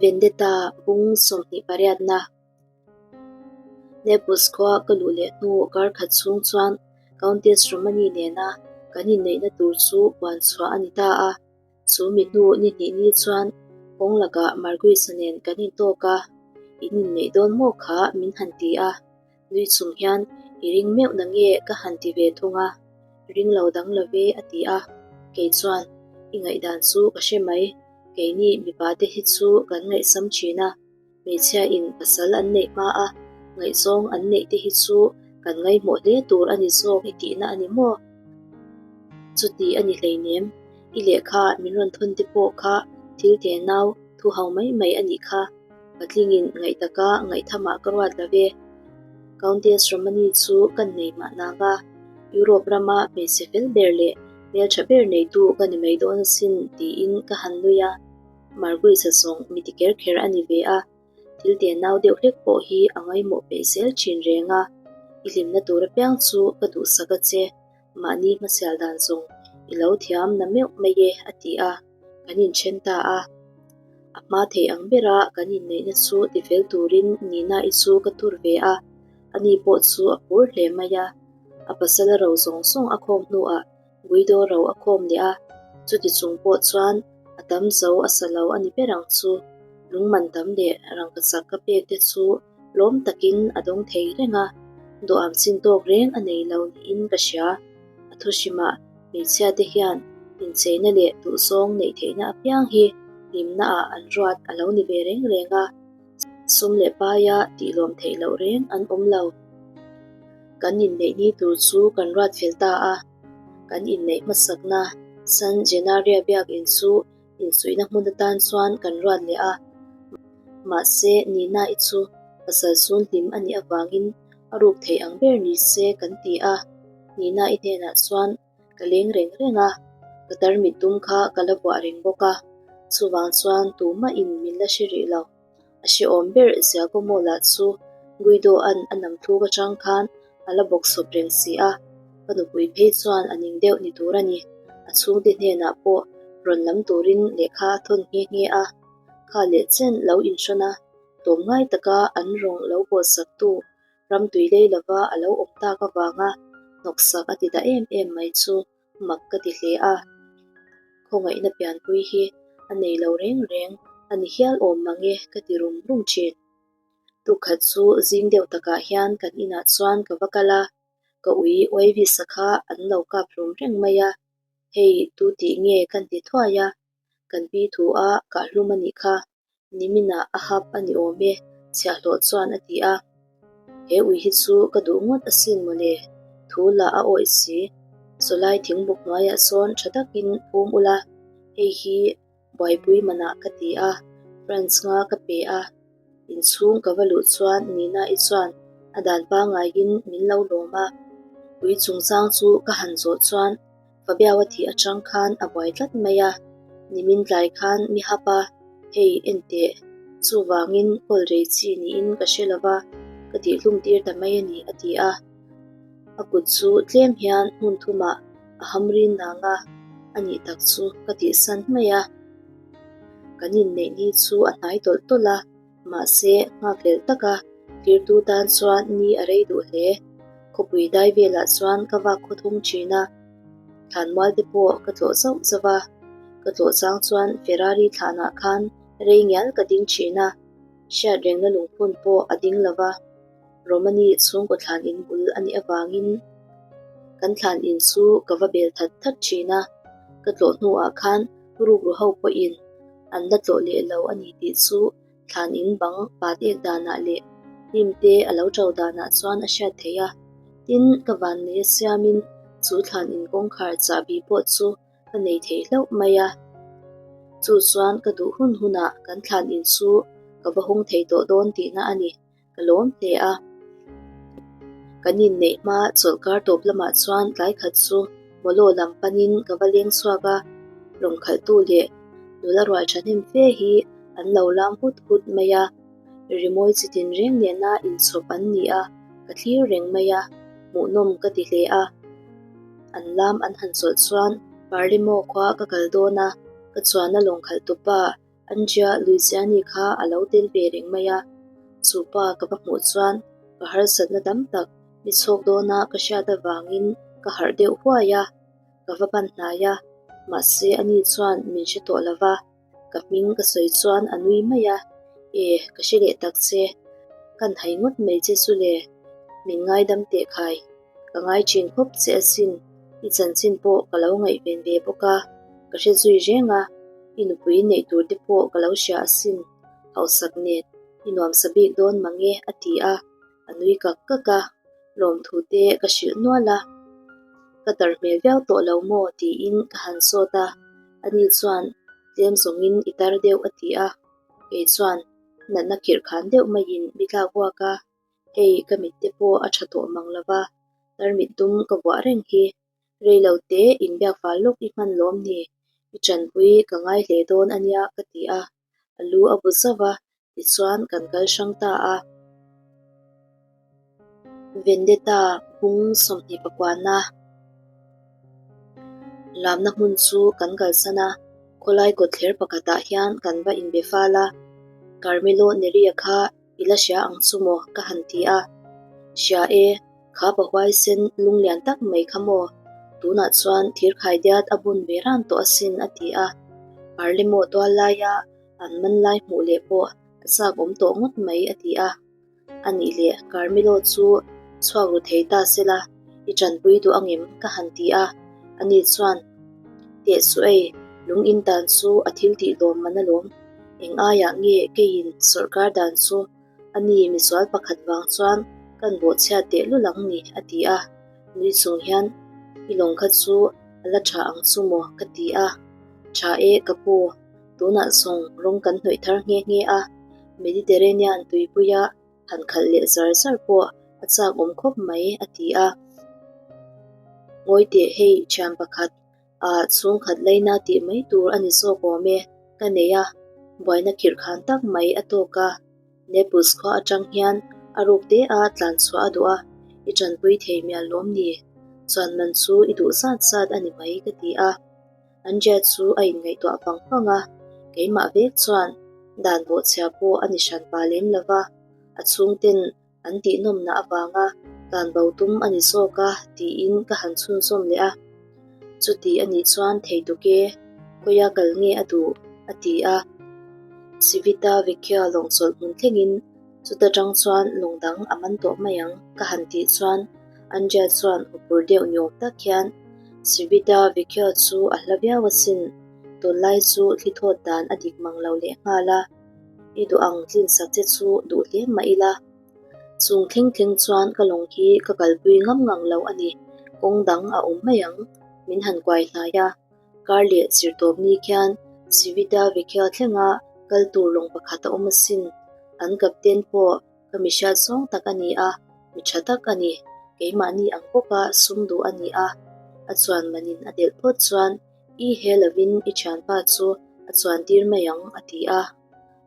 Vendetta bung 28na. Naples khua ka luh leh hnu kar khat chhung chuan Countess Romani nena kan inneihna tur chu puan chhuah a ni ta a. Chu mi hnu ni hnih ni chuan kawng lakah Marguerite nen kan intawk a, In inneih dawn maw kha min han ti a. Nui chung hian i ring meuh na nge ka han ti ve thung a, ring lo dang lo ve a ti a, kei chuan i ngaihdan chu ka hre mai, keini mipa te hi chu kan ngaihsam thin a, hmeichhia in pasal an neih hma a, ngaihzawng an neih te hi chu kan ngaihmawh hle tur a ni zawk i tihna a ni maw? Chuti a ni hleinem, i lehkha min rawn thawn te pawh kha thil te nau thu ho mai mai a nih kha. Patlingin ngaih taka ngaihthamah ka ruat lo e. Countess Romani chu kan nei mahna nga, Europe rama hmeichhe fel ber leh hmeltha ber neitu ka ni mai dawn asin tiin ka han nui a. Marguerite zawng mi ti ker kher a ni ve a, thil te nau deuh hlek pawh hi a ngaimawh peih zel thin reng a. I hlimna tur apiang chu ka duhsak a che, mahni hmasial dan zawng i lo thiam na meuh mai e a ti a. Kan inthen ta a, a hma thei ang bera kan inneihna chu tifel turin Nina-i chu ka tur ve a, ani pawh chu a phur hle mai a. A pasala ro zawng zawng a khawm hnuah Guido ro a khawm leh a, chuti chung pawh chuan a tam zo a sa lo a ni ber ang chu. Lungman tam leh rangkachak ka pek te chu lawm takin a dawng thei reng a, duham chin tawk reng a nei lo niin ka hria. A thuhrimah hmeichhia te hian incheina leh duhzawng neih theihna apiang hi hlimna ah an ruat a lo ni ve reng reng a, sum leh paia tihlawm theih loh reng an awm lo. Kan inneih ni tur chu kan ruat fel ta a, kan inneih hmasakna San Gennaro biakinn chu insuihna hmun atan chuan kan ruat leh a, mahse Nina-i chu pasal sun hlim a nih avangin a ruk theih ang ber ni se kan ti a, Nina-i hnenah chuan ka leng reng reng a, ka tarmit dum kha ka la vuah reng bawk a, chuvang chuan tumahin min la hre rih lo. A hrehawm ber Giacomo lah chu Guido-a'n a nam thluk atang khan a la bawk sawp reng si a, ka nupui phei chuan a ning deuh ni tur a ni. A chhungte hnenah pawh rawn lam turin lehkha a thawn nghe nghe a, kha leh chen lo inhrawn a, tlawm ngai taka an rawng lo bawlsaktu ram tui lei lova a lo awm tak avanga hnawksak a ti ta em em mai chu mak ka ti hle a. Khawngaihna pianpui hi a nei lo reng reng a ni hial awm mang e ka ti rum rum thin. Tukhat chu zing deuh takah hian kan inah chuan ka va kal a, ka ui Oavis-a kha an lo kap hlum reng mai a, hei tu tih nge kan ti thuai a, kan pi thu a kah hlum a nih kha. Niminah a hap a ni awm e, chhiahhlawh chuan a ti a. He ui hi chu ka duh ngawt asin mawle, thu lah a awih si. Sawlai thingbuk hnuaiah sawn tha takin phum ula, hei hi buaipui manah ka ti a, France nga ka pe a. Inchhung ka va luh chuan Nina-i chuan a dan pangaiin min lo lawm a. Ui chungchang chu ka han zawh chuan Fabiau a thih atang khan a buai tlat mai a, nimin tlai khan mi hap a, hei en teh, chuvangin kawl rei chi niin ka hre lo va, ka tihhlum tir ta mai a ni a ti a. A kut chu tlem hian hmun thumah a ham rin nang a, a nih tak chu ka tihsan mai a. Kan inneih ni chu a hnai tawlh tawlh a. Mahse, nghakhlelh taka tirtu tan chuan ni a rei duh hle. Khawpui dai velah chuan ka vak khaw thung thin a, thlanmual te pawh ka tlawh zauh zauh a. Ka tlawh chang chuan Ferrari thlanah khan rei ngial ka ding thin a, hriat rengna lungphun pawh a ding lo va. Romani chhungkaw thlan in bul a nih avangin kan thlan in chu ka va bel that that thin a, ka tlawh hnuah khan rukru ho pawhin an la tlawh leh lo a ni tih chu thlan in bang pat ek danah leh hnim te a lo to danah chuan a hriat theih a. Tin, ka vannei a siamin chu thlan in kawngkhar chahbi pawh chu ka nei thei hlauh mai a. Chu chuan ka duh hun hunah kan thlan in chu ka va hawng thei tawh dawn tihna a ni. Ka lawm hle a. Kan inneih hma chawlhkar tawp lamah chuan tlai khat chu Mawlaw lam panin ka va leng chhuak a, lawng khalhtu leh nula rual thahnem fe hi an lo lam hut hut mai a. Rimawi chi tin reng nena inchhawp an ni a, ka thlir reng mai a, hmuhnawm ka ti hle a. An lam an han chawlh chuan Parlemo khua ka kal dawn a, ka chuanna lawng khalhtupa. Andrea Luisiani kha a lo tel ve reng mai a, chu pa ka va hmuh chuan ka harsatna tam tak mi chhawk dawna ka hriat avangin ka harh deuh huai a, ka va pan hnai a, mahse ani chuan min hre tawh lo va, ka hming ka sawi chuan a nui mai a, E, ka hre leh tak che, kan hai ngawt mai che chu le, min ngaidam teh khai, ka ngai thin khawp che asin, i chanchin pawh ka lo ngaihven ve bawk a, ka hre zui reng a, i nupui neih tur te pawh ka lo hria asin, hausak nen i nuamsa bik dawn mang e a ti a, a nui kak kak a, lawmthu te ka hrilh nual a, ka tar hmel viau tawh lo maw tiin ka han sawt a, ani chuan tlem zawngin i tar deuh a ti a, kei chuan natna khirh khan deuh maiin mi tlak vuak a, hei ka mit te pawh a tha tawh mang lo va, tarmit dum ka vuah reng hi. Rei lo te inbiak fal lawk i hman lawm ni? I tanpui ka ngai hle dawn a nia ka ti a, a lu a bu zauh a, tichuan kan kal hrang ta a. Vendetta bung 24na lamna hmun chu kan kalsan a, khawlai kawtthler pakhatah hian kan va inbe fal a, Carmelo Neria kha I la hria ang chu maw? ka han ti a. Hria e, kha pa huaisen lunglian tak mai kha maw? Tunah chuan thirkhai diat a bun ve ran tawh asin a ti a. Parlemaw tual laia an man lai hmuh leh pawh a chak awm tawh ngawt mai a ti a. A nih leh Carmelo chu chhuak ru thei ta sela, i tanpui duh angem? ka han ti a. Ani chuan, Teh chu ei, lung in dan chu a thil tih lawm man alawm. Eng aiah nge keiin sawrkar dan chu a ni misual pakhat vang chuan kan bawhchhiat teh lul ang ni a ti a, nui chung hian i lawng kha chu a la tha ang chu maw ka ti a, tha e ka pu, tunah zawng rawng kan hnawih thar nghe nghe a, Mediterranean tuipuia han khalh leh zar zar pawh a chak awm khawp mai a ti a, ngawi teh hei thian pakhat Ah, chhungkhat laina tih mai tur a ni zawk awm e, ka nei a, buaina khirh khan tak mai a tawk a. Naples khua atang hian a ruk te a tlan chhuah a duh a, i tanpui thei mial lawm ni? Chuan man chu i duh zat zat a ni mai ka ti a. Andrea chu a inngaihtuah vang vang a, keimah vek chuan dan bawhchhia pawh a ni hran pa lem lo va, a chhungten An tihnawmna avanga tlanbo tum a ni zawk a tiin ka han chhunzawm leh a. Chuti a nih chuan thei tuk e, kawia kal nge a duh? a ti a. Civita Vecchia lawng chawlh hmun thlengin chuta tang chuan lawng dang a man tawh mai ang ka han tih chuan Andrea chuan hupur deuh ni awm tak hian Civita Vecchia chu a hla viau asin, tunlai chu thli thawt dan a dik mang lo lehnghal a. I duh ang tlinsak che chu duh hle mah ila. Chung thleng thleng chuan ka lawng hi ka kalpui ngam ngang lo a ni, kawng dang a awm mai ang, min han kuai hnai a. Kar leh zirtawp ni khian Civita Vecchia thlenga kal tur lawng pakhat a awm asin. An captain pawh ka mi hriat zawng tak a ni a, mi tha tak a ni, keimahni ang bawka sum duh a ni a, a chuan manin a delh phawt chuan I he lovin i thianpa chu a chuan tir mai ang a ti a.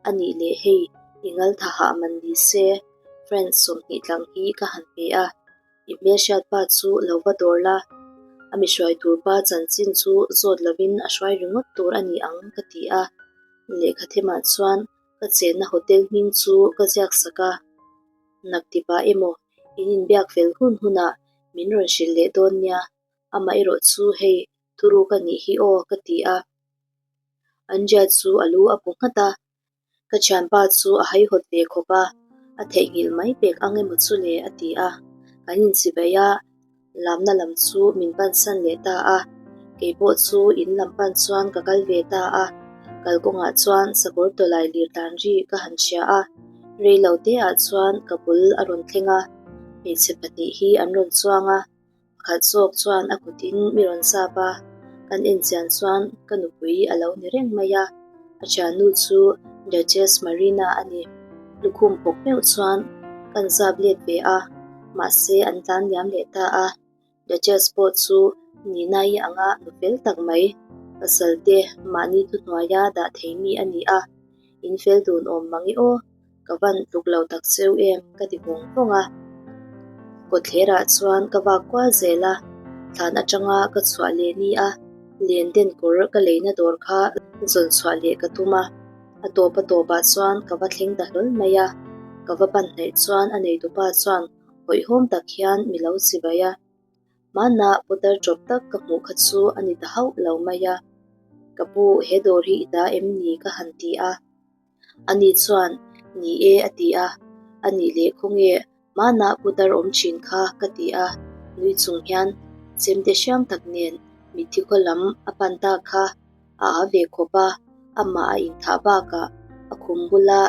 A nih leh hei i ngal tha hah man ni se Frank 20 tlang hi ka han pe a, i hmelhriatpa chu lo va dawr la, a mi hruai tur pa chanchin chu zawt lovin a hruai ringawt tur a ni ang ka ti a. Lehkha themah chuan ka chenna hotel hming chu ka ziak sak a, Naktipah emaw in inbiak fel hun hunah min rawn hrilh leh dawn nia, Amaherawh chu hei thuruk a nih hi aw ka ti a. Andrea chu a lu a bu nghat a, ka thianpa chu a haihawt ve khawp a, a theihnghilh mai pek ang emaw chu le a ti a. Kan inchibai a, lamna lam chu min pansan leh ta a. Kei pawh chu in lam pan chuan ka kal ve ta a, kalkawngah chuan sakawr tawlai lir tlan ri ka han hria a, rei lo te ah chuan ka bul a rawn thleng a, hmeichhe pahnih hi an rawn chuang a. Pakhat zawk chuan a kutin mi rawn zap a, kan enchian chuan ka nupui a lo ni reng mai a, a thiannu chu Duchess Marina a ni. Lukhum pawk meuh chuan kan zap let ve a, mahse an tlan liam leh ta a. Duchess pawh chu Nina-i anga nu fel tak mai, pasal te mahni thuhnuaia dah thei mi a ni a, in fel dun awm mang i aw. Ka van tluk lo tak cheu em ka ti vawng vawng a. Kawtthlerah chuan ka vak kual zel a, thlan atanga ka chhuah leh ni a, len den kawr ka leina dawr kha zawn chhuah leh ka tum a. A tawp a tawpah chuan ka va thleng ta hlawl mai a, ka va pan hnaih chuan a neitupa chuan hawihhawm tak hian mi lo chibai a. Hmanah putar ṭawp tak ka hmuh kha chu a ni ta hauh lo mai a. Ka pu, he dawr hi i ta em ni? ka han ti a. Ani chuan, Ni e a ti a. A nih leh khawnge hmanah putar awm ṭhin kha ka ti a. Nui chung hian chemte hriam tak nen mitthi khaw lam a pan ta kha a â ve khawp a, amah a inthah bakah a khum bula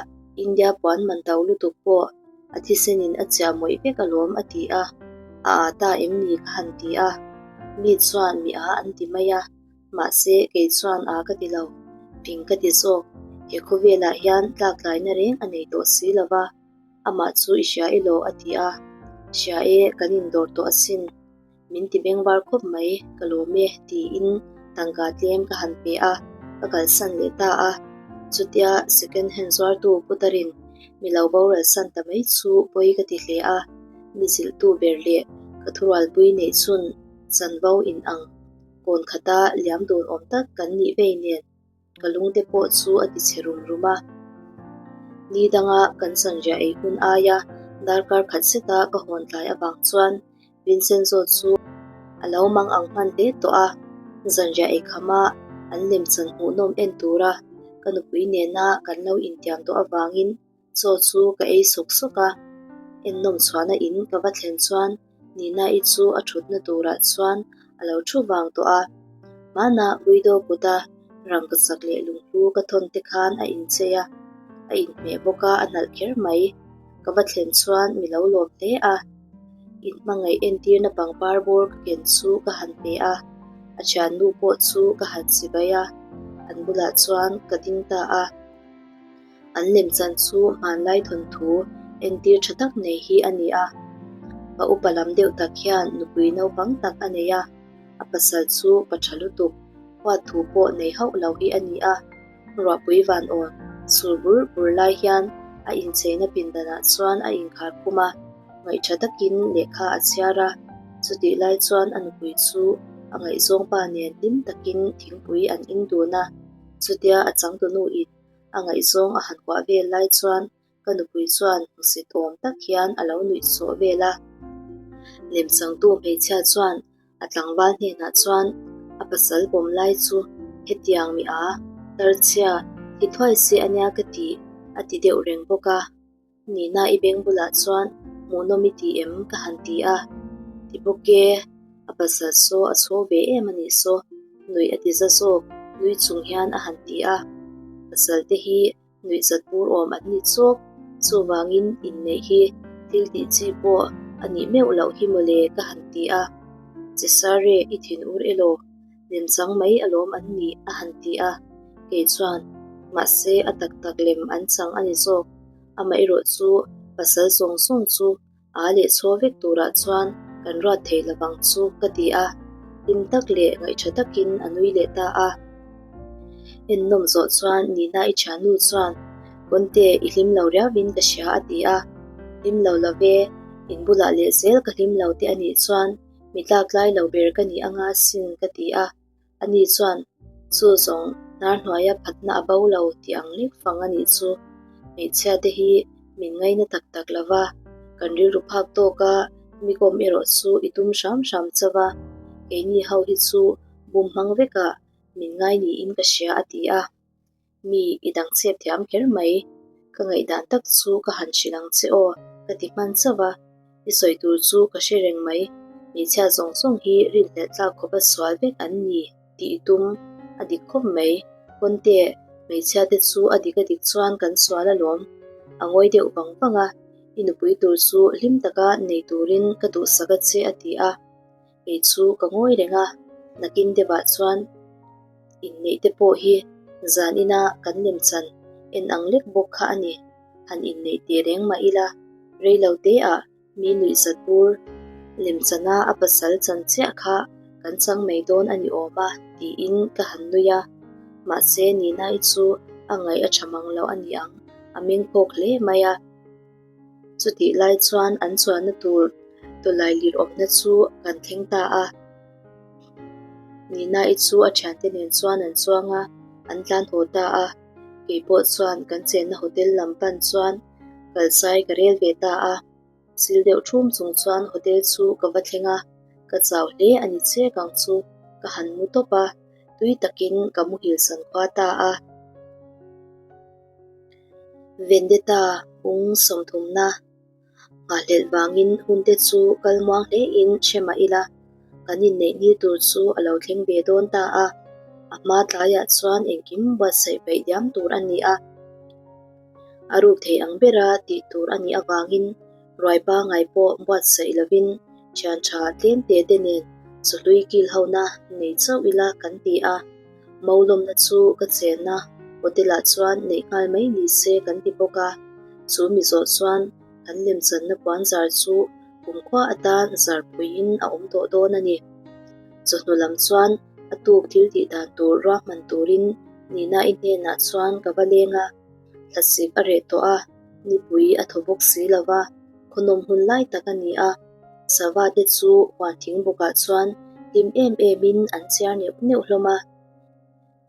India puan man to lutuk pawh a thisenin a chiah mawih vek alawm a ti a, a â ta em ni ka han ti a, mi chuan mi â an ti mai a, mahse kei chuan â ka ti lo, fing ka ti zawk, he khawvelah hian tlak tlaina reng a nei tawh si lo va, amah chu i hria elaw a ti a, hria e kan indawr tawh asin. Min ti bengvar khawp mai, ka lawm e, tiin tangka tlem ka han pe a, ka kalsan leh ta a. Chutia second hand zuartu putarin mi lo boral san ta mai chu pawi ka ti hle a, mi zilhtu ber leh ka thurualpui neih chhun chanvo in ang kawn khata liam dun awm tak kan nih vei nen. Ka lungte pawh chu a ti chhe rum rum a. Ni danga kan zanriah ei hun aia darkar khat zeta ka hawn tlai avang chuan Vincenzo chu a lo mang ang hman hle tawh a. Zanriah ei khama an lemchan hmuhnawm en tura ka nupui nena kan lo intiam tawh avangin Chaw chu ka ei sawk sawk a, ennawm chhuahna in ka va thlen chuan Nina-i chu a thutna turah chuan a lo thu vang tawh a. Hmanah Guido kuta rangkachak leh lunghlu ka thawn te khan a inchei a, a inhmeh bawk a, a nalh kher mai. Ka va thlen chuan mi lo lawm hle a, inhmangaih entirna pangpar bawr ka ken chu ka han pe a, a thiannu pawh chu ka han chibai a, an bulah chuan ka ding ta a. An lemchan chu hmanlai thawnthu entir tha tak nei hi a ni a. Pa upa lam deuh tak hian nupui naupang tak a nei a, a pasal chu pa tha lutuk, huat thu pawh nei hauh lo hi a ni a. Ruahpui van awn sur bur bur lai hian a incheina pindanah chuan a inkhar khum a, ngaih tha takin lehkha a chhiar a. Chutih lai chuan a nupui chu a ngaihzawng pa nen hlim takin thingpui an in dun a, chutia a changtunu in A ngaihzawng a han kuah vel lai chuan ka nupui chuan hmusit awm tak hian a lo nuih sawh vel a. Lemchangtu hmeichhia chuan a tlangval hnenah chuan a pasal pawm lai chu hetiang mi a, tarchhia, thi thuai se ania ka ti, a ti deuh reng bawk a. Nina i beng bulah chuan hmuhnawm i ti em ka han ti a, ti bawk e, a pasal saw a chho ve em a nih saw, nuih a ti za zawk, nui chung hian a han ti a, pasal te hi nuih zat bur awm an ni chawk, chuvangin inneih hi thil tih chi pawh a nih meuh loh hi mawle ka han ti a, Cesare i thinur elaw? Lemchang mai alawm an nih a han ti a, kei chuan, Mahse a tak tak lem an chang a ni zawk, amaherawh chu pasal zawng zawng chu a leh chhaw vek turah chuan kan ruat thei lovang chu ka ti a, hlim tak leh ngaihṭha takin a nui leh ta a. Ennawm zawh chuan Nina i ṭhiannu chuan, Kawnte i hlim lo riauin ka hria a ti a, Hlim lo lo ve, in bulah leh zel ka hlim lo te a nih chuan Mi tlaktlai lo ber ka nih anga sin ka ti a, ani chuan chu zawng hnar hnuaia phatna a bo lo tih ang lek fang a nih chu. Hmeichhia te hi min ngaina tak tak lo va, kan rilru phak tawk a, mi kawm erawh chu i tum hram hram chauh a, keini ho hi chu bum hmang vekah min ngai niin ka hria a ti a. Mi i dang chep thiam kher mai. Ka ngaihdan tak chu ka han hrilh ang che aw, ka ti hman chauh a. I sawi tur chu ka hre reng mai. Hmeichhia zawng zawng hi rinhlelh tlak khawpa sual vek an ni tih i tum a dik khawp mai. Kawnte, hmeichhia te chu a dik a dik chuan kan sual alawm. A ngawi deuh vang vang a, i nupui tur chu hlim taka nei turin ka duhsak a che a ti a. Kei chu ka ngawi reng a, nakin deuhah chuan inneih te pawh hi zan ina kan lemchan en ang lek bawk kha a ni. Han inneih teh reng mah ila, rei lo teah mi nuihzat bur lemchana a pasal chan chiah kha kan chang mai dawn a ni awm a tiin ka han nui a. Mahse Nina-i chu a ngaih a tha mang lo a ni ang, a meng phawk hle mai a. Chutih lai chuan an chuanna tur tawlai lir awmna chu kan thleng ta a. Nina-i chu a thiante nen chuan an chuang a, an tlan haw ta a. Kei pawh chuan kan chenna hotel lam pan chuan kalsai ka rel ve ta a. Sil deuh thum chung chuan hotel chu ka va thleng a, ka chau hle a ni chek ang chu ka han mu tawp a, tui takin ka muhil san khua ta a. Vendetta pung sawmthumna nghahhlelh vangin hunte chu kal muang hlein hre mah ila, kan inneih ni tur chu a lo thleng ve dawn ta a, a hma tlaiah chuan engkim buatsaih peih diam tur a ni a. A ruk thei ang bera tih tur a nih avangin ruai pangai pawh buatsaih lovin thian tha tlem te te nen chawhlui kil hona nei chauh ila kan ti a. Mo lawmna chu ka chenna hotel ah chuan neih nghal mai ni se kan ti bawk a. Chu mi zawh chuan kan lemchanna puanzar chu kumkhua atan zarpuiin a awm tawh dawn a ni. Chawhnu lam chuan a tuk thil tih dan tur ruahman turin Nina-i hnenah chuan ka va leng a, thlasik a reh tawh a, nipui a thaw bawk si lo va, khawnawm hun lai tak a ni a. Sava te chu huan thing bawkah chuan hlim em emin an chiar neuh neuh hlawm a.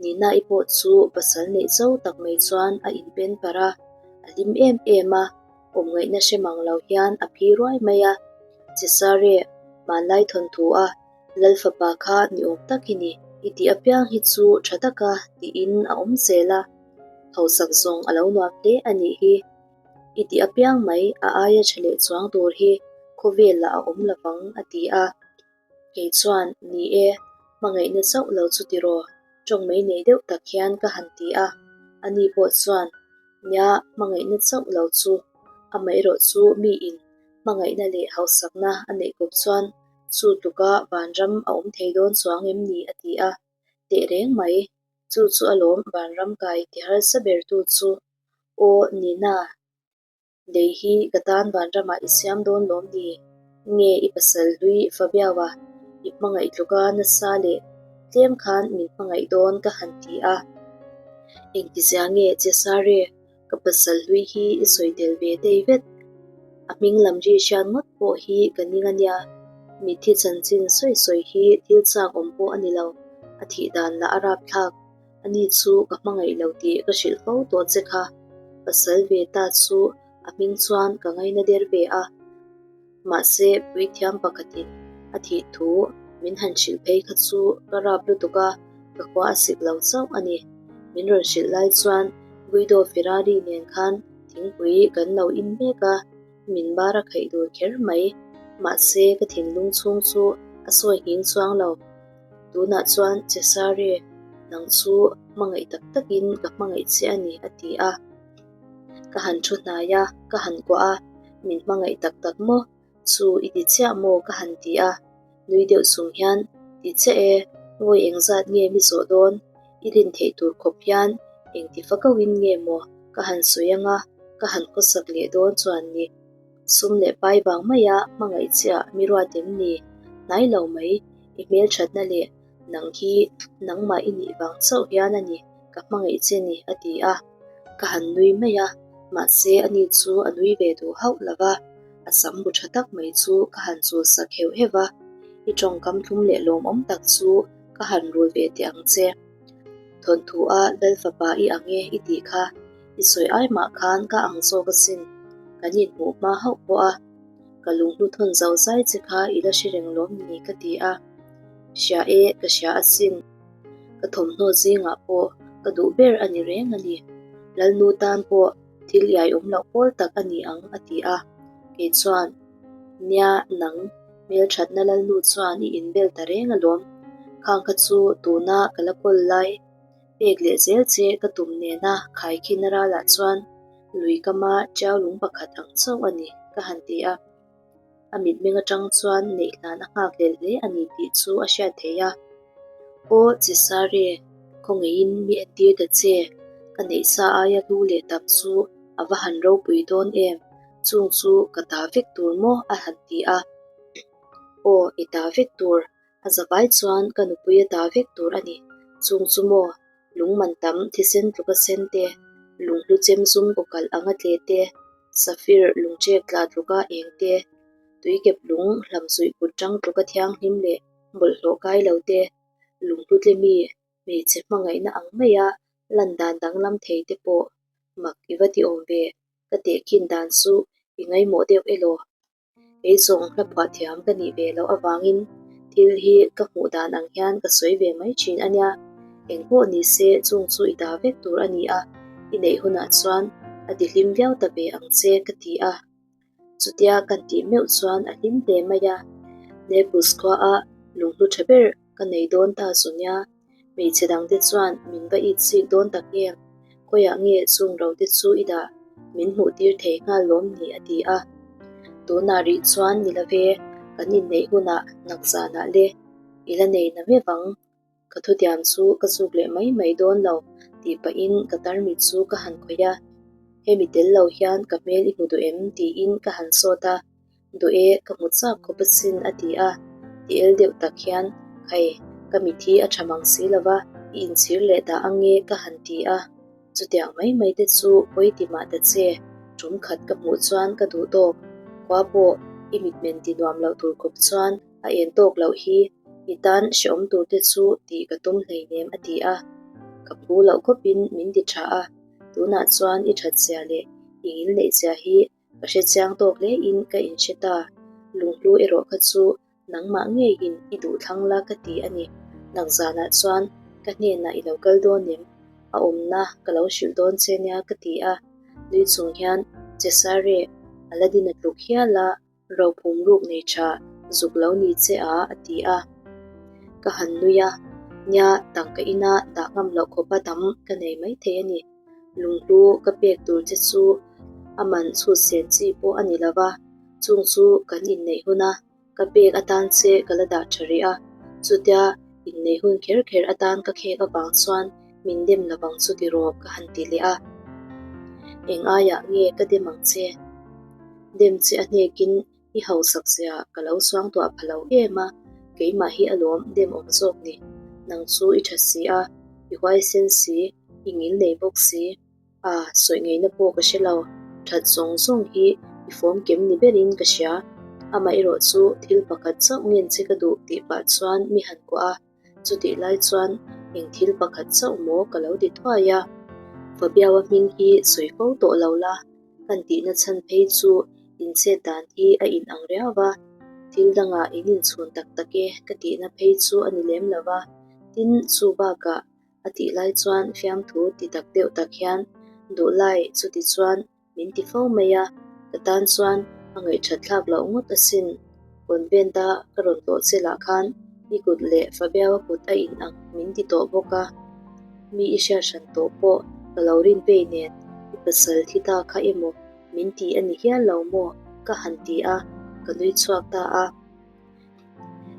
Nina-i pawh chu pasal neih zo tak mai chuan a inpen parh a, a hlim em em a, awmngaihna hre mang lo hian a phi ruai mai a. Cesare, hmanlai thawnthu a Lal fapa kha ni awm tak i ni. I tih apiang hi chu tha taka tiin a awm zel a, hausak zawng a lo nuam hle a nih hi. I tih apiang mai a aia tha leh chuang tur hi khawvelah a awm lovang a ti a. Kei chuan, Ni e, hmangaihna chauh lo chu tiraw, tawng mai nei deuh tak hian ka han ti a. Ani pawh chuan, Nia, hmangaihna chauh lo chu, amaherawh chu miin hmangaihna leh hausakna a neih kawp chuan Chu tluka vanram a awm thei dawn chuang em ni? a ti a. Teh reng mai, chu chu alawm vanram kai ti harsa bertu chu. Aw, Nina, lei hi ka tan vanramah i siam dawn lawm ni? Nge i pasal hlui Fabiaua i hmangaih tluka nasa leh tlem khan min hmangaih dawn ka han ti a. Engtizia nge Cesare? Ka pasal hlui hi i sawi tel ve tei vet. A hming lam ri hriat ngawt pawh hi ka ning a nia. Mitthi chanchin sawi sawi hi thil chak awm pawh a ni lo. A thih dan lah a rap thlak. Ani chu ka hmangaih lo tih ka hrilh fo tawh che kha. Pasal ve ta chu a hming chuan ka ngaina der ve a. Mahse, puithiam pakhatin a thih thu min han hrilh phei kha chu ka rap lutuk a, ka khua a sik lo chauh a ni. Min rawn hrilh lai chuan Guido Ferrari nen khan thingpui kan lo in mek a, min bar a khaih dul kher mai. Mahse, ka thinlung chhung chu a sawi nghing chuang lo. Tunah chuan Cesare, nang chu hmangaih tak takin ka hmangaih che a ni, a ti a. Ka han thu hnai a, ka han kuah a, min hmangaih tak tak maw? Chu i ti chiah maw? ka han ti a, nui deuh chung hian, Ti chiah e, vawi engzat nge mi zawh dawn? I rin theih tur khawp hian engti fa kauhin nge maw ka han sawi anga ka han khawsak leh dawn chuan ni? Sum leh pai vang maia hmangaih chiah mi ruat em ni? Hnai lo mai, i hmelthatna leh Nang hi nangmah i nih vang chauh hian a ni, ka hmangaih che ni, a ti a. Ka han nui mai a, mahse ani chu a nui ve duh hauh lo va, a sam bu tha tak mai chu ka han chul sak heuh heuh va, I tawngkam thlum leh lawmawm tak chu ka han rul ve teh ang che. Thawnthu a Lal fapa i ang e i tih kha, i sawi ai mah khan ka ang zawk asin, kan inhmuh hma hauh pawh a. Ka lunghlu thawn zo zai che kha i la hre reng lawm ni ka ti a. Hria e, ka hria asin. Ka thawmhnaw zingah pawh ka duh ber a ni reng a ni. Lalnu tan pawh thil iai awm loh pawl tak a ni ang a ti a. Kei chuan, Nia, nang, hmelthatna Lalnu chuan i inbel ta reng alawm. Khang kha chu tuna ka la kawl lai pek leh zel che ka tum nena khaikhin ralah chuan lui kama tiau lung pakhat ang chauh a ni, ka han ti a. A mitmeng atang chuan neih hlan a nghak hlel hle a ni tih chu a hriat theih a. Aw Cesare, khawngaihin mi entir ta che, ka neih sa aia hlu leh tam chu a va han ropui dawn em, chung chu ka ta vek tur maw a han ti a. Aw, i ta vek tur, a zavai chuan ka nupui a ta vek tur a ni, chung chu maw Lung man tam thisen tluka sen te, lunghlu chem zum kawkalh anga tle te, safir lungchek tla tluka eng te, tuikep lung hlamzuih kut tang tluka thianghlim leh bawlhhlawh kai lo te, lunghlu tle mi hmeichhe hmangaihna ang maia Lan dan danglam thei te pawh mak i va ti awm ve, ka tehkhin dan chu i ngaimawh deuh elaw? Kei zawng hla phuah thiam ka nih ve loh avangin thil hi ka hmuh dan ang hian ka sawi ve mai thin a nia. Eng pawh ni se chung chu i ta vek tur a ni a, i neih hunah chuan a ti hlim viau ta ve ang che ka ti a. Chutia kan tih meuh chuan a hlim hle mai a. Naples khuaa lunghlu tha ber ka nei dawn ta zu nia. Hmeichhe dangte chuan min va it chik dawn tak em? Khawiah nge chung ro te chu i dah? Min hmuh tir thei nghal lawm ni a ti a. Tunah rih chuan ni love, kan inneih hunah nak zanah le i la nei na meuh ang. Ka thutiam chu ka zuk leh mai mai dawn lo tih pahin ka tarmit chu ka han khawih a. Hemi tel lo hian ka hmel i hmu duh em? tiin ka han sawt a. Duh e, ka hmu chak khawp asin a ti a, ti el deuh tak hian, Khai, ka mit hi a tha mang si lo va, i inchhir leh dah ang e ka han ti a. Chutiang mai mai te chu pawi ti mah ta che, tum khat ka hmuh chuan ka duh tawk, khua pawh i mitmen ti nuam loh tur khawp chuan a en tawk loh hi, i tan hrehawm tur te chu tih ka tum hleinem a ti a. Ka phu loh khawpin min ti tha a, tunah chuan i that zia leh i ngilneih zia hi Ka hre chiang tawk hle in ka inhre ta. Lunghlu erawh kha chu nangmah ngeiin i duh thlang la ka ti a ni. Nakzanah chuan ka hnenah i lo kal dawn em? A awmna ka lo hrilh dawn che nia ka ti a. Nui chung hian Cesare Aladdin-a tluk hial a rophum ruk nei tha zuk lo ni che a a ti a. Ka han nui a, nia tangka ina dah ngam loh khawpa tam ka nei maithei a ni. Lunghlu ka pek tur che chu a man chhut sen chi pawh a ni lo va, chung chu kan inneih huna ka pek atan che ka la dah tha rih a, chutia inneih hun kher kher atan ka khek avang chuan min dem lo vang chu tiraw ka han ti leh a. Eng aiah nge ka dem ang che? Dem che a hnekin I hausak zia ka lo suang tuah pha lo em a, keimah hi alawm dem awm zawk ni. Nang chu i tha si a, i huaisen si, i ngil nei bawk si. A, sawi ngeina pawh ka hre lo, that zawng zawng hi i fawm kem ni berin ka hria. Amaherawh chu thil pakhat chauh ngen che ka duh tih pah chuan mi han kuah a. Chutih lai chuan eng thil pakhat chauh maw ka lo ti thuai a, Fabiaua hming hi sawi fo tawh lo la, kan tihna chhan phei chu inchet dan hi a in ang riau va, thil dangah in inchhun tak tak e ka tihna phei chu a ni lem lo va, tin chu bakah a tih lai chuan fiamthu ti tak deuh tak hian duhlai chuti chuan Min ti fo mai a, ka tan chuan a ngaihthat thlak loh ngawt asin. Convent a ka rawn tlawh che lah khan i kut leh Fabiaua kut a in ang min ti tawh bawk a. Mi i hriat hran tawh pawh ka lo rin vei nen i pasal thi ta kha emaw min ti a ni hial lo maw ka han ti a, ka nui chhuak ta a.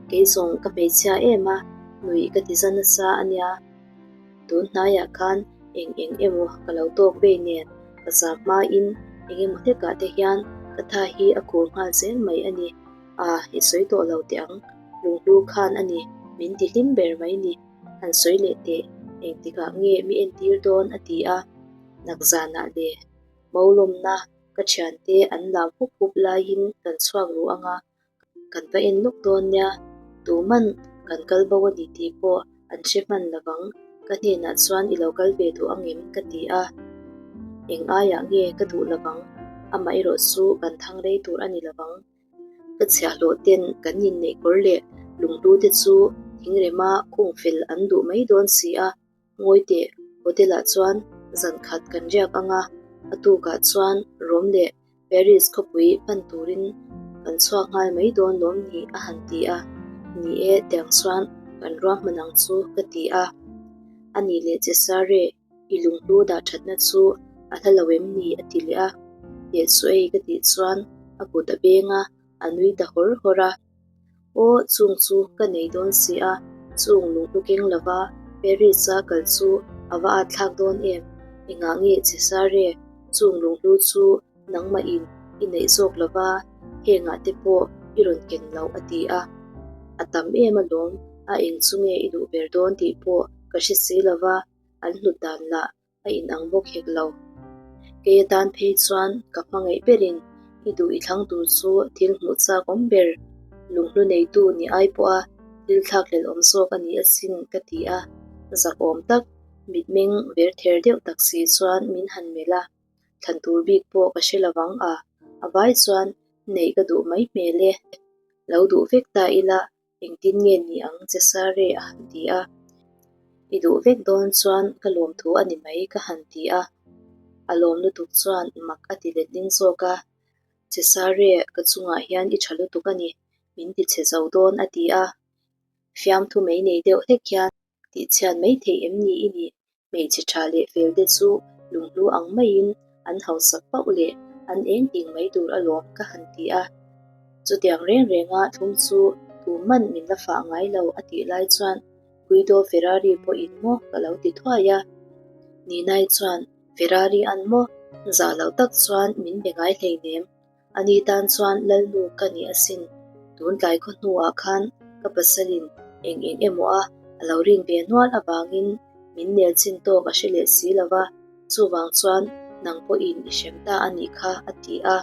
Kei zawng ka hmeichhia em a, nuih ka ti za nasa a nia. Tun hnaiah khan eng eng emaw ka lo tawk vei nen ka zam hmain eng emaw hlekah te hian ka tha hi a khur nghal zel mai a ni. A, i sawi tawh lo teh ang, lunghlu khan a ni, min ti hlim ber mai ni. Han sawi leh teh, engtikah nge mi entir dawn a ti a, nakzanah le Maulawmna ka thiante an lam hup hup laiin kan chhuak ru ang a, Kan va en lawk dawn nia, tuman kan kal bo a ni tih pawh an hre hman lo vang, ka hnenah chuan i lo kal ve duh ang em? ka ti a. Eng aiah nge ka duh lo vang, amah erawh chu kan thang rei tur a ni lo vang. Ka chhiahhlawh ten kan inneih kawr leh lunghlu te chu thingrema khung fel an duh mai dawn si a, Ngawi teh, hotel-ah chuan zan khat kan riak ang a, a tukah chuan Rome leh Paris khawpui pan turin kan chhuak nghal mai dawn lawm ni a han ti a, ni e, tiang chuan kan ruahman ang chu ka ti a. A nih leh Cesare, i lunghlu dah thatna chu a hla lo em ni a ti leh a, teh chu ei ka tih chuan a kut a beng a, a nui ta hawr hawr a. Aw, chung chu ka nei dawn si a, chung lunghlu keng lova Paris-a kal chu a va at thlak dawn em? Engah nge Cesare, chung lunghlu chu nangmahin i neih zawk lova hengah te pawh i rawn ken loh a ti a. A tam em alawm, a eng chu nge i duh ber dawn tih pawh ka hre si lova, an hlut dan lah a inang bawk hek lo. Kei atan phei chuan ka hmangaih berin i duh i thlang tur chu thil hmuh chak awm ber, lunghlu neitu ni ai pawha thil thlakhlelh awm zawk a ni asin ka ti a, zak awm tak. Mitmeng ver ther deuh tak si chuan min han melh a, thlan tur bik pawh ka hre lovang a, a vai chuan neih ka duh mai hmel e. Lo duh vek ta ila engtin nge ni ang Cesare a han ti a. I duh vek dawn chuan ka lawmthu a ni mai ka han ti a. A lawm lutuk chuan mak a ti letling zawk a, Cesare ka chungah hian i tha lutuk a ni, min ti chhe zo dawn a ti a. Fiamthu mai nei deuh hlek hian tihchhiat mai theih em ni i nih? Hmeichhe tha leh fel te chu lunghlu ang maiin an hausak pauh leh an eng ting mai tur alawm ka han ti a. Chutiang reng renga thlum chu tu man min la fah ngai lo a tih lai chuan Guido Ferrari pawhin maw ka lo ti thuai a. Ninai chuan Ferrari an maw? Zah loh tak chuan min be ngai hleinem. Ani tan chuan Lalnu ka ni asin. Tun tlai khaw hnuah khan ka pasalin eng eng emaw a a lo rin ve nual avangin min nel chin tawk a hre leh si lo va, chuvang chuan nang pawhin i hrem ta a nih kha a ti a.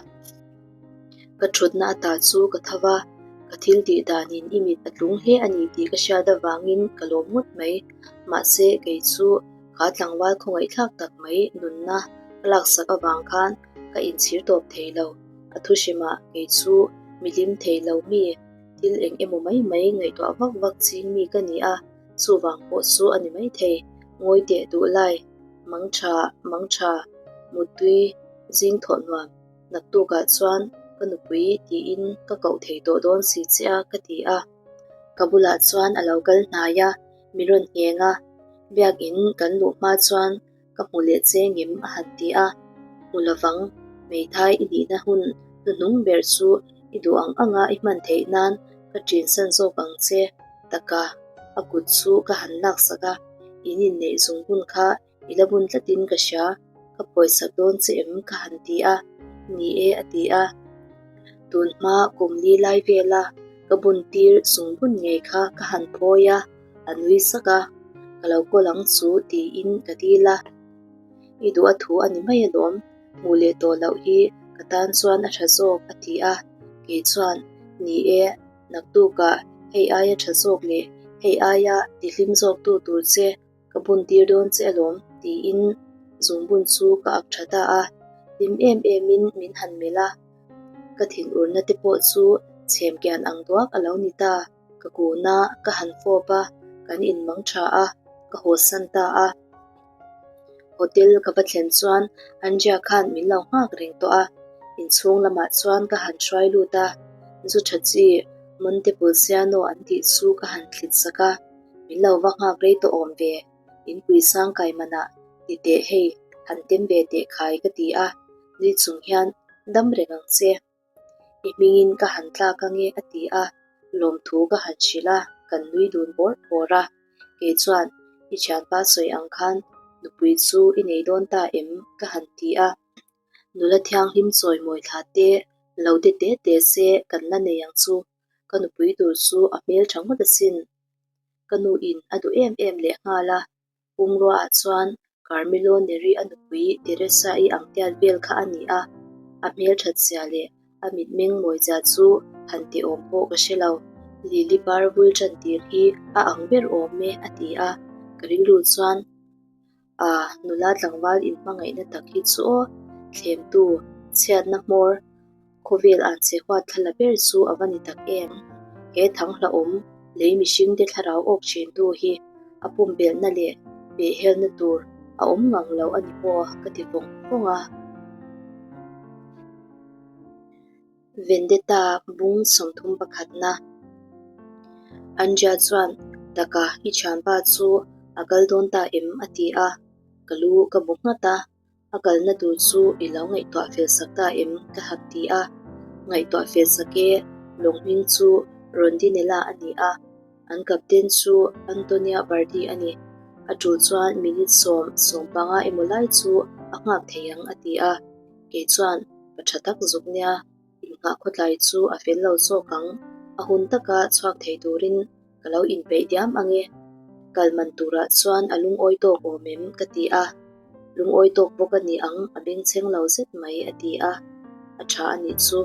Ka thutna ata chu ka tho va, ka thil tih danin i mit a tlung hle a ni tih ka hriat avangin ka lawm ngawt mai. Mahse kei chu Kha tlangval khawngaihthlak tak mai nunna ka laksak avang khan ka inchhir tawp thei lo. A thu hrimah kei chu mi hlim thei lo mi, thil eng emaw mai mai ngaihtuah vak vak ching mi ka ni a, chuvang pawh chu a ni maithei. Ngawi teh duh lai, mang tha, mang tha, muttui, zing thawh nuam, naktukah chuan ka nupui tiin ka koh thei tawh dawn si che a ka ti a. Ka bulah chuan a lo kal hnai a, mi rawn ngheng a, Biakin kan luh hma chuan ka hmu leh che ngem a han ti a, hmu lovang, hmeithai i nihna hun hnuhnung ber chu i duh ang anga i hman theih nan ka ṭinsan zawk ang che taka a kut chu ka han laksak a, in inneih zung hun kha i la bun tlatin ka hria, ka phawisak dawn che em ka han ti a, ni e a ti a. Tun hma kum li lai vela ka bun tir zung bun ngei kha ka han phawi a, a nui sak a, ka lo kawl ang chu tiin ka dil a, i duh a thu a ni mai alawm, hmuh leh tawh loh hi ka tan chuan a tha zawk a ti a, kei chuan ni e, naktukah hei aia tha zawk leh hei aia tihlim zawktu tur che Ka bun tir dawn che alawm tiin zungbun chu ka ak tha ta a, hlim em emin min han melh a, ka thinurna te pawh chu chhem kian ang duak a lo ni ta, ka kun a, ka han fawp a, kan inmang tha a, ka hawsan ta a. Hotel ka va thlen chuan Andrea khan min lo nghak reng tawh a, inchhung lamah chuan ka han hruai lut a, zu tha chi Montepulciano an tih chu ka han thlit sak a. Min lo va nghak rei tawh awm ve, inpui sang kai manah ti teh hei han tem ve teh khai ka ti a, nui chung hian dam reng ang che. I hmingin ka han tlak ange a ti a, lawmthu ka han hrilh a, kan nui dun bawrh bawrh a. Kei chuan i thianpa sawi ang khan nupui chu i nei dawn ta em ka han ti a. Nula thianghlim chawimawi thla te lo de te te se kan la nei ang chu. Ka nupui tur chu a hmel tha ngawt asin. Ka nuin a duh em em leh nghal a, pumruaah chuan Carmelo Neri a nupui Teresa-i ang tiat vel kha a ni a, a hmel that zia leh a mitmeng mawi zia chu han ti awm pawh ka hre lo. Lily par vul tan tir hi a ang ber awm e a ti a, ka rilru chuan A, nula tlangval inhmangaihna tak hi chu aw, thlemtu, chhiatna hmawr, khawvel an che huat thla la ber chu a va ni tak em? He thang hlauhawm lei mihringte thlarau awk thintu hi a pumpelhna leh pehhelna tur a awm ngang lo a ni maw ka ti vawng vawng a. Vendetta bung 30 pakhatna. Andrea chuan, Taka, i thianpa chu a kal dawn ta em? a ti a. Ka lu ka bu nghat a, a kalna tur chu i lo ngaihtuah fel sak ta em? ka han ti a. Ngaihtuah fel sak e, lawng hming chu Rondinella a ni a, an captain chu Antonia Bardi a ni. A tul chuan minute sawm, 15 emaw lai chu a nghak thei ang a ti a. Kei chuan pa tha tak zuk nia, innghah khawtlai chu a fel lo zawk ang, a hun taka chhuak thei turin ka lo inpeih diam ang e. Kal man turah chuan a lungawi tawk awm em? ka ti a. Lungawi tawk bawk a ni ang, a bengchheng lo zet mai a ti a. A tha a nih chu,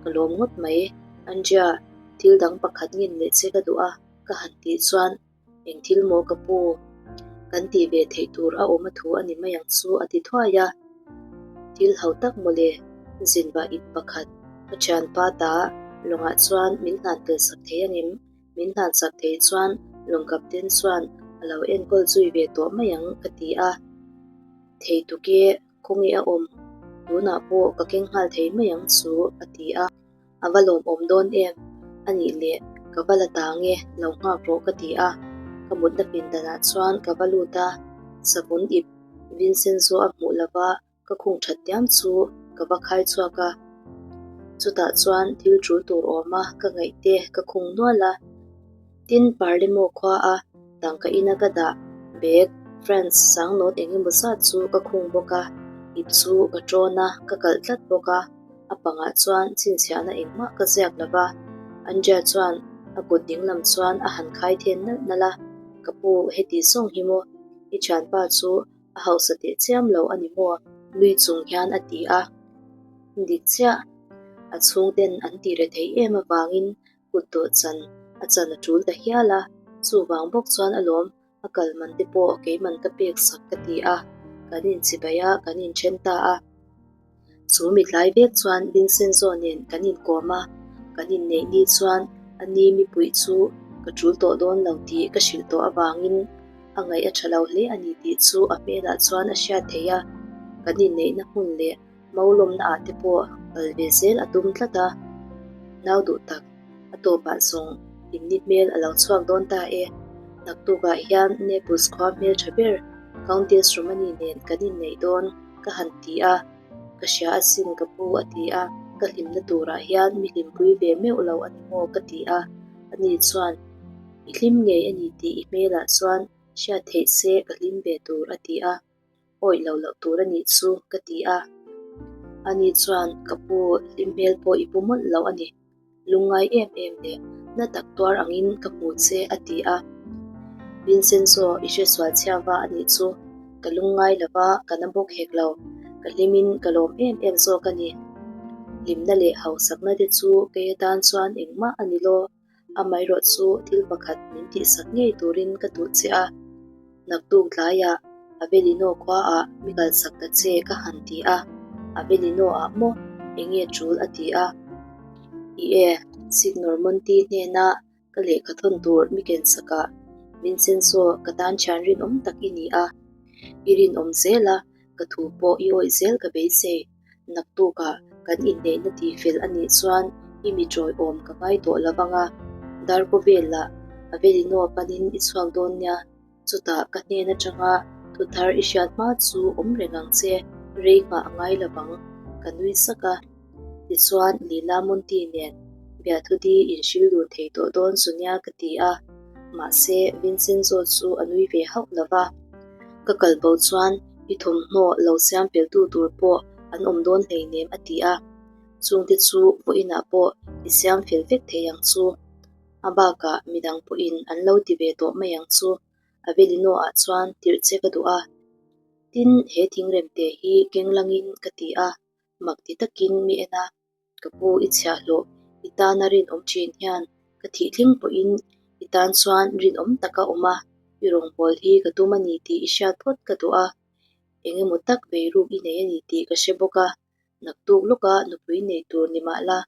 ka lawm ngawt mai. Andrea, thil dang pakhat ngin leh che ka duh a, ka han tih chuan Eng thil maw ka pu? Kan tih ve theih tur a awm a thu a ni mai ang chu a ti thuai a. Thil ho tak mawle, zinvah ip pakhat ka thianpa ta lawngah chuan min hlan tel sak thei angem? Min hlan sak thei chuan lawng captain chuan a lo enkawl zui ve tawh mai ang ka ti a. Thei tuk e, khawnge a awm? Tunah pawh ka keng nghal thei mai ang chu a ti a. A va lawmawm dawn em? A nih leh, ka va la ta nge, lo nghak rawh ka ti a. Ka mutna pindanah chuan ka va lut a, savun ip Vincenzo a hmuh lova ka khung that diam chu ka va khai chhuak a. Chutah chuan thil tul tur awma ka ngaih te ka khung nual a. Tin, Parlemo khua a tangka ina ka dah bag France sangnawt eng emaw zat chu ka khung bawk a, ip chu ka tawn a, ka kalh tlat bawk a. A pangah chuan chhinchhiahna engmah ka ziak lo va, Andrea chuan a kut dinglam chuan a han khai then nalh nalh a, Ka pu, heti zawng hi maw? I thianpa chu a hausa teh chiam lo a ni maw? Nui chung hian a ti a. Dik chiah, a chhungten an tih re theih em avangin kut dawh chan a chan a tul ta hial a, chuvang bawk chuan alawm a kal man te pawh keiman ka pek sak ka ti a, kan inchibai a, kan inthen ta a. Chu mitlai vek chuan Vincenzo nen kan inkawm a, kan inneih ni chuan a ni mipuih chu ka tul tawh dawn lo tih ka hrilh tawh avangin a ngaih a tha lo hle a ni tih chu a hmelah chuan a hriat theih a, kan inneihna hmun leh Maulawmna ah te pawh kal ve zel a tum tlat a, nau duh tak a tawpah zawng hlimni hmel a lo chhuak dawn ta e. Naktukah hian Naples khua hmel tha ber Countess Romani nen kan inneih dawn ka han ti a, ka hria asin ka pu a ti a, ka hlimna turah hian mi hlimpui ve meuh lo a ni maw ka ti a, ani chuan i hlim ngei a ni tih i hmelah chuan hriat theih se ka hlim ve tur a ti a. Awih lo loh tur a nih chu ka ti a. Ani chuan ka pu hlim hmel pawh i pu mawlh lo a ni. Lungngai em em leh na tak tuar angin ka hmu che a ti a. Vincenzo i hresual chhiava a nih chu. Ka lungngai lova ka na bawk hek lo. Ka hlimin ka lawm em em zawk a ni. Hlimna leh hausakna te chu kei atan chuan engmah a ni lo. Amaherawh chu thil pakhat min tihsak ngei turin ka duh che a, naktuk tlaiah Avelino khuaah mi kalsak ta che ka han ti a, Avelino ah maw enge tul a ti a, I e, Signor Monti hnena ka lehkha thawn tur mi kensakah Vincenzo ka tan thian rinawm tak i ni a, i rinawm zel a, ka thu pawh i awih zel ka beisei. Naktukah kan inneihna tihfel a nih chuan i mi ṭawiawm ka ngai tawh lo vang a, Darko velah Avelino panin i chhuak dawn nia, chutah ka hnen aṭanga thu thar i hriat hma chu awm reng ang che, rei nghah a ngai lo vang, ka nui sak a. Tichuan Lila Monti nen Biathudi inhrilh dun thei tawh dawn chu nia ka ti a, mahse Vincenzo chu a nui ve hauh lo va. Ka kal bo chuan i thawmhnaw lo siam peltu tur pawh an awm dawn hleinem a ti a, chungte chu vawiinah pawh i siam fel vek thei ang chu. A bakah midang pawhin an lo ti ve tawh mai ang chu. Avelino ah chuan tirh che ka duh a, tin he thingremte hi keng langin ka ti a, mak ti takin mi en a. Ka pu i chhiahhlawh, i tana rinawm thin hian ka thih thleng pawhin i tan chuan rinawm taka awm a, i rawngbâwl hi ka tum a ni tih i hriat phawt ka duh a, eng emaw tak beiruk i nei a ni tih ka hre bawk a, naktuk lawka nupui nei tur ni mah la,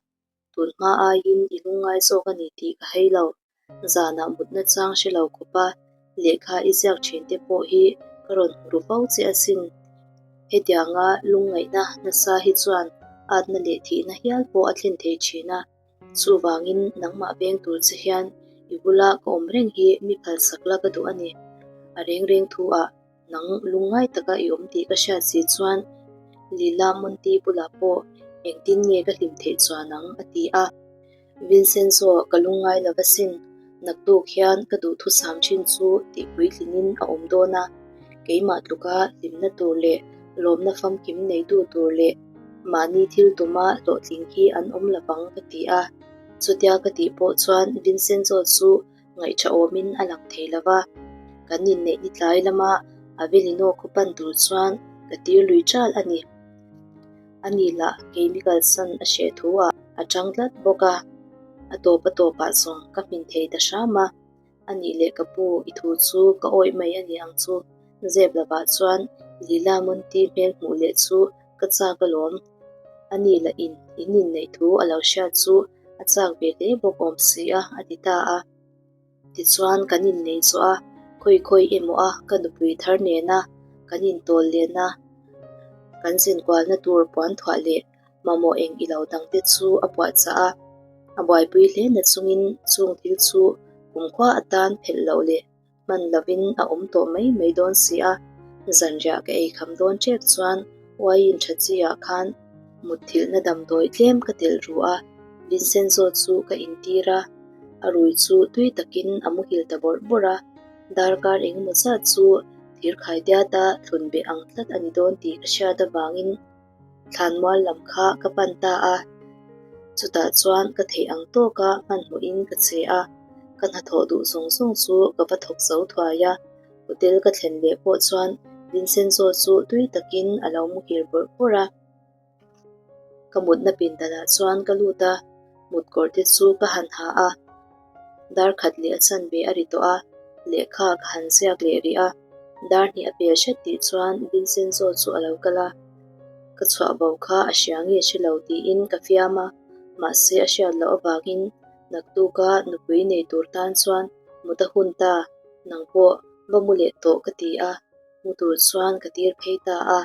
tun hma aiin i lungngai zawk a ni tih ka hei lo. Zanah mutna chang hre lo khawpa lehkha i ziak thin te pawh hi ka rawn hmu ru fo che asin. Hetianga lungngaihna nasa hi chuan atna leh thihna hial pawh a thlen thei thin a, chuvangin nangmah veng tur che hian i bula ka awm reng hi mi phalsak la ka duh a ni. A reng reng thu ah Nang lungngai taka i awm tih ka hriat si chuan Lila Monti bulah pawh engtin nge ka hlim theih chuan ang? a ti a. Vincenzo ka lungngai lo asin, naktuk hian ka duhthusam thin chu tih puitlingin a awm dawn a, keimah tluka hlimna tur leh lawmna famkim neitu tur leh mahni thil tuma hlawhtling hi an awm lovang ka ti a. Chutia ka tih pawh chuan Vincenzo chu ngaihṭha awmin a lang thei lo va, kan inneih ni tlai lama Avelino khaw pan tur chuan ka tir lui ṭal a ni. Ani lah keimi kalsan a hreh thu ah a ṭang tlat bawk a, a tawp a tawpah zawng ka hmin thei ta hram a. A nih leh ka pu, i thu chu ka awih mai a ni ang chu. Zep lovah chuan Lila Monti hmel hmuh leh chu ka chak alawm. A ni lah in in inneih thu a lo hriat chu a chak ve hle bawk awm si a, a ti ta a. Tichuan kan innei zawh a, khawi khawi emaw a ka nupui thar nena kan intawl lehna, kan zinkualna tur puanthuah leh mamawh eng i lo dangte chu a puahchah a. A buaipui hle na chungin chung thil chu kumkhua atan phelh loh leh hman lovin a awm tawh mai mai dawn si a. Zanriah ka ei kham dawn ṭep chuan uaiin ṭha chi ah khan mutthilhna damdawi tlem ka telh ru a, Vincenzo chu ka intir a, a rui chu tui takin a muhil ta bawrh bawrh a, darkar engemaw zat chu thirkhai diata thlun beh ang tlat a ni dawn tih ka hriat avangin Thlanmual lam kha ka pan ta a, chutah chuan ka theih ang tawka hmanhmawhin ka che a, ka hnathawh duh zawng zawng chu ka va thawk zo thuai a, hotel ka thlen leh pawh chuan Vincenzo chu tui takin a lo muhil bawrh bawrh a. Ka mutna pindanah chuan ka lut a, mutkawr te chu ka han ha a, dar khat leh a chanve a ri tawh a, lehkha ka han ziak leh rih a, dar hnih a pel hret tih chuan Vincenzo chu a lo kal a, ka chhuah bo kha a hria nge hre lo tiin ka fiam a, mahse a hriat loh avangin naktuka nupui nei tur tan chuan mut a hun ta, nang pawh va mu leh tawh ka ti a, mu tur chuan ka tir phei ta a.